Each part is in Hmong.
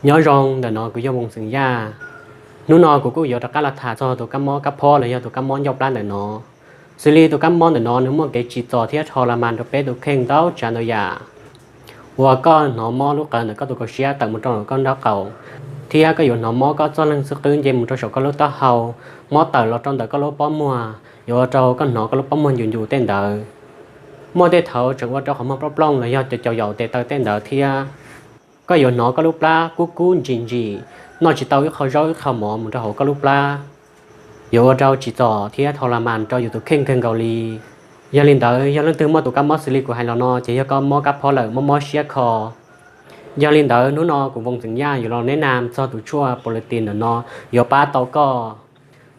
Nyob zoo, ntawm no kuv yog Voos Xeem Yaj. Hnub no kuv kuj yuav rov qab los tham txog tus kab mob kab phob los yog tus kab mob ncauj plab ntawm no. Xws li tus kab mob ntawm no nws muaj kev tsis txom thiab dhau los mas rau peb tus kheej ntau tsav ntau yam. Uas koj hnov mob lub qawv ntawm koj tus kaum siab tawm mus rau koj nraub qaum, thiab koj yuav hnov mob koj txoj leeg xwb qwb nce mus rau saum koj lub taub hau, mob tawm los rau ntawm koj lub pob muag, yuav ua rau koj hnov koj lub pob muag ncus ncus tej ntawd. Muaj tej thaum tseem ua rau qhov muag plooj plooj los yog caum caum yaum tes taw tej ntawd thiab. Koj yuav hnov koj lub plab kub kub ntsim ntsim, noj tsis tau ib qho zaub ib qho mov mus rau hauv koj lub plab, yuav ua rau tsim txom thiab dhau los mas rau yus tus kheej kawg nkaus li. Yog li ntawd, yog leej twg muaj tus kab mob xws li kuv hais los no ces yog koj mob kab phob lawm, mob mob siab kho. Yog li ntawd, hnub no kuv Voos Xeem Yaj yuav los neb nam txog tus tshuaj Pos Lus Tis ntawm no yuav pab tau koj.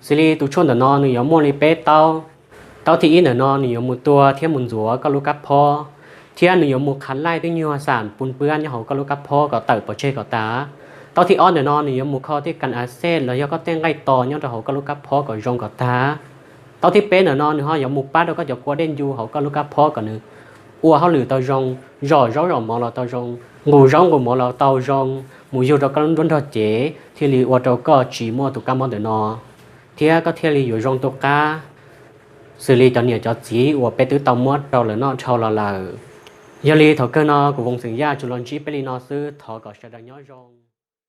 Xws li tus tshuaj ntawm no nws yuav muaj li peb taub. Taub thib ib ntawm no nws yuav mus tua thiab mus ntxuav koj lub kab phob, thiab nws yuav mus qhav laij twb nyuag xam pun pwab nyob hauv koj lub kab phob kom tawm pov tseg kom tas. Taub thib ob ntawm no nws yuav mus kho tej kas a xej los yog koj tej nqaij tos nyob rau hauv koj lub kab phob kom zoo kom tag. Taub thib peb ntawm no nws ho yuav mus pab rau koj cov kua dej ncu hauv koj lub kab phob kom nws ua hauj lwm tau zoo, zom zaub zom mov los tau zoo, nqus zaub nqus mov los tau zoo, mus yug rau koj lub nruab nrog cev thiaj li ua rau koj tsis muaj tus kab mob ntawm no, thiab koj thiaj li yuav zoo tu qab xws li cov niam cov txiv uas peb twb tau muab rau lawv noj dhau los lawm. Yog li thaum kawg no kuv Voos Xeem Yaj tsuas los ntsib peb li no xwb, thov kom sawv daws nyob zoo.